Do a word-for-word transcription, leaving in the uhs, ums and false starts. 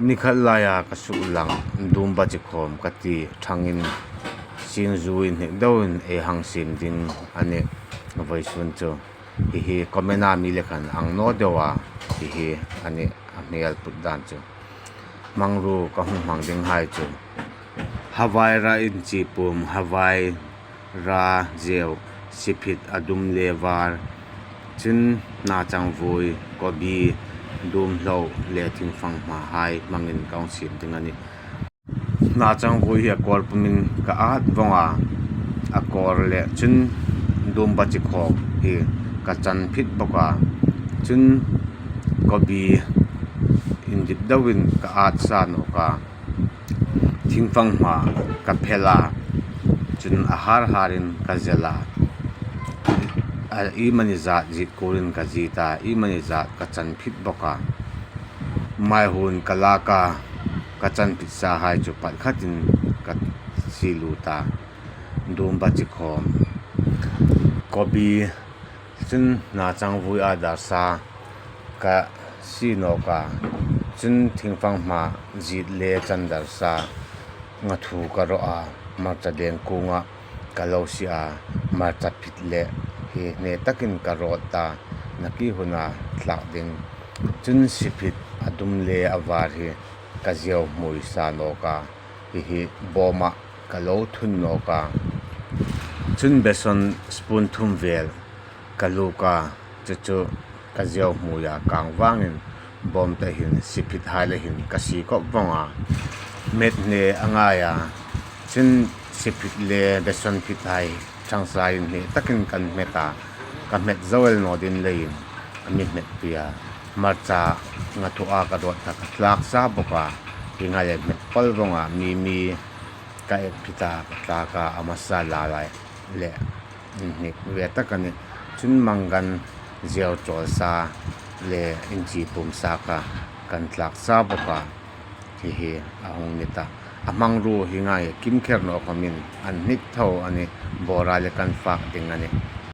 Ni khat laia ka suklang, dumbachi khawm ka ti ṭhangin, singzui hnik deuin ei hang siem ding a nih. Vawisun chu hi hi comment-a mi le khan ang naw deu a, hi hi a nih a hmel put dan chu. Hmangruo ka hung hmang dinghai chu, hawai ra inchi pum, hawai ra zeu, siphit a dum le var, chun hna changvui, kobi, dumhlo le thingfang hmahai hmangin ka hung siem ding a nih. Hna changvui hi a kawr pumin ka at vawng a, a kawr le chun dumbachi khawm hi ka chan phit bawk a, chun kobi indip deuin ka at sa nawk a, thingfang hma ka phel a, chun a har harin ka zel a, a, iemani zat zit kurin ka zit a, iemani zat ka chan phit bawk a. Maihun ka lak a, ka chan phit sahai chu pakhatin ka sie lut a, dumbachi khawm, kobi, chun hna changvui a dar sa ka sie nawk a, chun thingfang hma zit le chan dar sa, ngathu ka rawh a, hmarcha deng kunga ka lo sie a, hmarcha phit le hi hne takin ka rawt ta, naki huna thlak ding. Chun siphit a dum le a var hi ka zeu hmui sa nawk a, hi hi bawma ka lo thun nawk a. Chun beson spoon thum vel ka luk a, chu chu ka zeu hmui a, kang vangin bawm ta hin siphit hai le hin ka sie khop vawng a. Hmet hne a ngai a, chun siphit le beson phit hai ṭhang sain hne takin kan hmet a, ka hmet zo el naw ding leiin a mi hmet pui a. Hmarcha ngathu a ka rawt ta ka tlak sa bawk a, hi ngai le hmet pal vawng a, mi mi ka et phit a, ka tlak a, a hmasa la lai le inhnik ve tak a nih. Chun manggan zeu chawl sa le inchi pum sa kha kan tlak sa bawk a, hi hi a hung ni ta. A hmangruo hi ngai kim kher naw khawmin an hnik tho a nih, bawra le kan fak ding a nih.